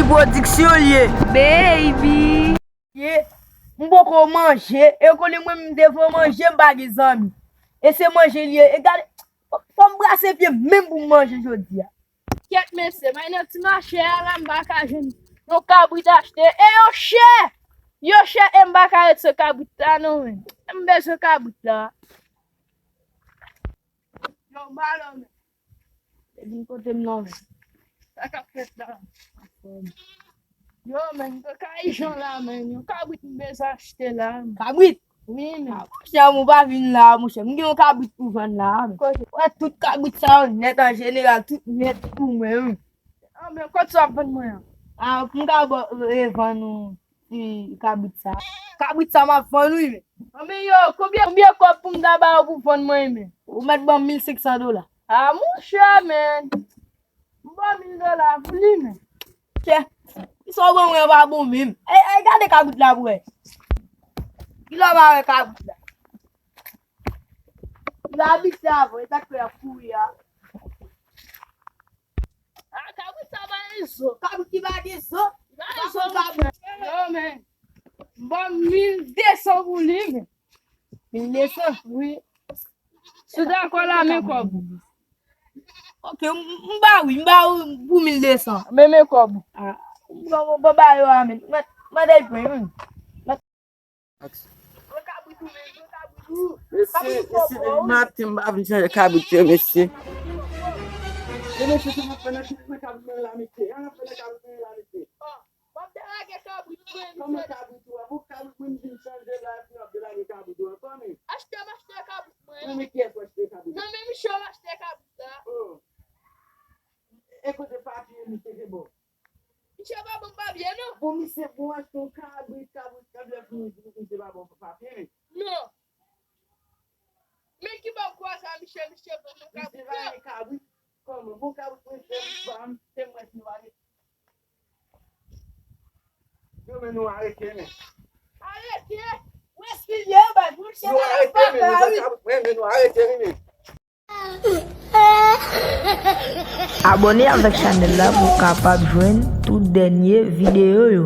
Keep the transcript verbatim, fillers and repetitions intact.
Pwodiksyon l ye. Baby. Ye, m poko manje, e konnen mwen m devò manje, m pa gen zanmi. E se manje l ye, e gade, fò m brase pye m menm pou m manje jodi a. Kèt mesye, m al nan ti mache a la, m pa ka jwenn yon kabrit achte. E yo chè! Yo chè e m pa ka ret se kabrit la non, men. M bezwen kabrit la. Yo, m pa la, men. Te vin kote m nan, men. Sa k ap fèt la? Yo, men, m te ka ijan la, men. Yon kabrit m bezwen achte la, men. Kabrit? Wi, men. Ah, monchè, mwen pa vin la, monchè. M gen yon kabrit pou vann la, men. Kote? Wè, tout kabrit sa yo nèt an jeneral, tout nèt pou mwen, wi. Ah, men, kote sa w ap vann mwen an? Ah, pou m ka ba, revann ou ti kabrit sa. Kabrit sa m ap vann, wi, men. Ah, men yo, konbyen, konbyen kòb pou m ta ba yo pou vann mwen, men? Ou mèt ban m mil senk san dola. Ah, monchè, men. M ba w mil dola pou li, men. Chè, sa w ban mwen an pa bon menm. Ey, ey, gade kabrit la pou wè. Kilè w pa wè kabrit la? Li abitye avè w, e sa k fè l ap kouri a. Ah, kabrit sa pa gen zo. Kabrit ki pa gen zo? Li pa gen zo, kabrit. Yo, men. M ba w mil de san pou li, men. Mil de san? Wi. Si w dakò la, men kòb ou. Ok, m, m ba wi, m ba ou pou mil de san. Men, men kòb ou. Ah, m, m, m ba yo a, men. Mwen, mwen te pran, wi. Mwen kabrit ou, men, mwen kabrit ou. Mesye, kabrit mesye, kòkò, depi wi. Maten, m pa vin chanje kabrit yo, mesye. E mesye, sa m ap fè nan, nan kabrit mwen la, mesye? Sa m ap fè nan kabrit mwen la, mesye? W ap delage kabrit mwen, kòman misye. Kabrit ou a? Bon, kabrit mwen vin chanje la, epi w ap delage kabrit ou ankò, men. Achte, m achte kabrit mwen. Mwen, men kiyès w achte kabrit? Non, men misye w achte kabrit la. Oh. E kote papye misye te ba w? Misye pa ban m papye, non. Bon, misye, bon, achte yon kabrit, kabrit, kabrit, misye pa ba w papye, men. Non. Men ki bò kwa sa, misye, misye ban mwen kabrit la. Misye pa gen kabrit. Kòman? Bon, kabrit mwen fè m, ba m, fè m wè si nou pa gen. Yo, men nou arete, men. Arete? Ou esplike yo, bay, pou chèf la pa ka, wi. Nou arete, men, nou fè kabrit mwen, men nou arete, wi, men. Abòne avèk chanèl la pou w kapab jwenn tout dènye videyo yo.